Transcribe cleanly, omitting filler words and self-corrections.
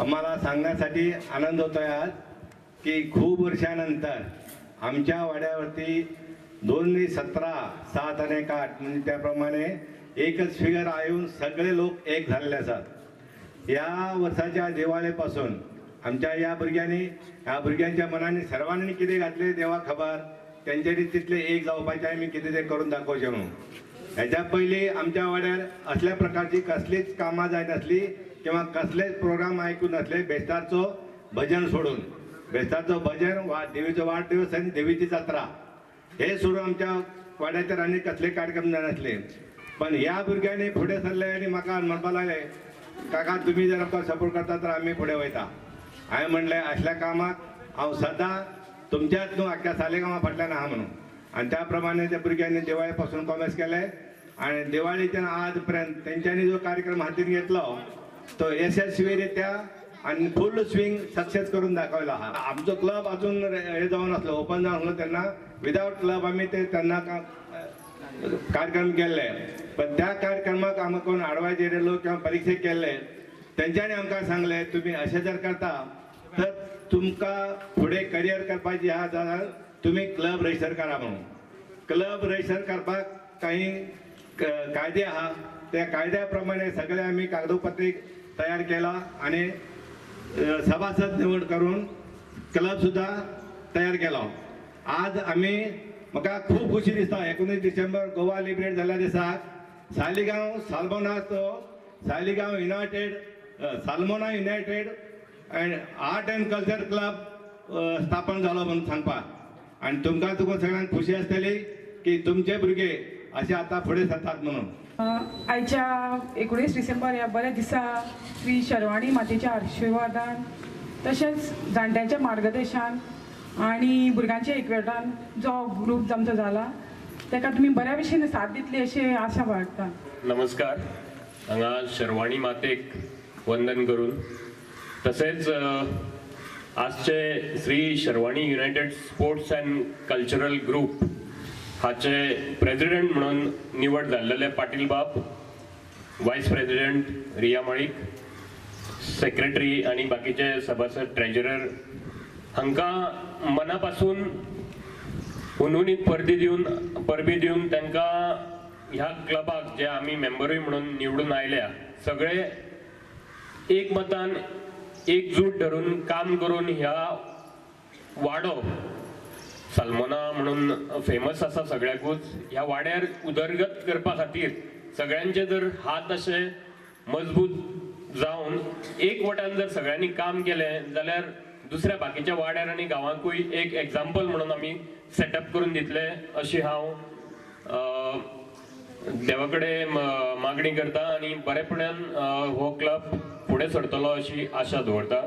आम्हाला सांगण्यासाठी आनंद होतोय आज की खूप वर्षानंतर आमच्या वाड्यावरती 2 17 7 आणि 1 8, म्हणजे त्याप्रमाणे एकच फिगर येऊन सगळे लोक एक झालेले आसात. या वर्षाच्या दिवाळीपासून आमच्या या भुरग्यांनी, ह्या भुरग्यांच्या मनाने सर्वांनी कितें घातले देवा खबर, तेंच्यांनी तितले एक जावपाचें आमी कितें तें करून दाखोवचें म्हणून. हेच्या पयलीं आमच्या वाड्यार असल्या प्रकारची कसलीच कामां जायनासली किंवा कसलेच प्रोग्राम आयकूं नासले, बेस्तारचो भजन सोडून. बेस्तारचो भजन वा देवीचो वाडदिवस आनी देवीची जात्रा हे सोडून आमच्या वाड्याचेर आनी कसले कार्यक्रम जायनासले. पण ह्या भुरग्यांनी फुडें सरले आनी म्हाका म्हणपाक लागले, "काका, तुमी जर आमकां सपोर्ट करता तर आमी फुडें वयता." हांवें म्हणलें, असल्या कामाक हांव सदां तुमच्याच न्हू, आख्ख्या सालेगांवा फाटल्यान आहा म्हणून. आनी त्या प्रमाणे त्या भुरग्यांनी दिवाळे पासून कॉमर्स केले आणि दिवाळीच्यान आज पर्यंत तेंच्यांनी जो कार्यक्रम हातीन घेतलो तो यशस्वीरित्या आणि फुल स्विंग सक्सेस करून दाखवला हा. आमचो क्लब अजून हे जावन आसलो, ओपन जावन आसलो तेन्ना विदावट क्लब आमी ते तेन्ना कार्यक्रम केल्ले. पण त्या कार्यक्रमाक आमकां कोण आडवायज येयलो किंवा परीक्षे केल्ले, तेंच्यांनी आमकां सांगलें, तुमी अशें जर करता तर तुमकां फुडें करियर करपाची आहा जाल्यार तुमी क्लब रजिस्टर करा म्हणून. क्लब रजिस्टर करपाक काही कायदे आहा, त्या कायद्या प्रमाणे सगळे आमी कागदोपत्री तयार केला आणि सभासद निवड करून क्लब सुद्धा तयार केलो. आज आमी, म्हाका खूब खुशी दिसता, 19 डिसेंबर गोवा लिबरेट जाल्ल्या दिसाक Saligao साल्मोनाचो Saligao United Salmona United and art and culture club स्थापन जालो म्हणून सांगपाक. आनी तुमकां तुका सगळ्यांक खुशी आसतली की तुमचे भुरगे अशे आतां फुडें सरतात म्हणून. आयच्या 19 डिसेंबर ह्या बऱ्या दिसा श्री शर्वाणी मातेच्या आशिर्वादान, तशेंच जाणट्यांच्या मार्गदर्शन आनी भुरग्यांच्या एकवटान जो ग्रूप आमचो जाला ताका तुमी बऱ्या भशेन साथ दितली अशें आशा बाळगता. नमस्कार. हांगा शर्वाणी मातेक वंदन करून, तसेच आजचे Shri Sharvani United sports and cultural group हाचे प्रेसिडेंट म्हणून निवड जाल्लेले Patil Bab, vice president Riya Malik, secretary आनी बाकीचे सभासद, ट्रेजरर हांकां मना पासून हुनहुनीत परबी दिवन तांकां ह्या क्लबाक जे आमी मेंबरूय म्हणून निवडून आयल्या, सगळे एकमतान एकजूट धरून काम करून ह्या वाडो सालमोना म्हणून फेमस आसा सगळ्याकूच, ह्या वाड्यार उदरगत करपा खातीर सगळ्यांचे जर हात अशे मजबूत जावन एकवटान जर सगळ्यांनी काम केलें जाल्यार दुसऱ्या बाकीच्या वाड्यार आनी गांवांकूय एक एग्जाम्पल म्हणून आमी सेटअप करून दितले अशी हांव देवा कडेन मागणी करता आनी बरेपणान हो क्लब फुडें सरतलो अशी आशा दवरता.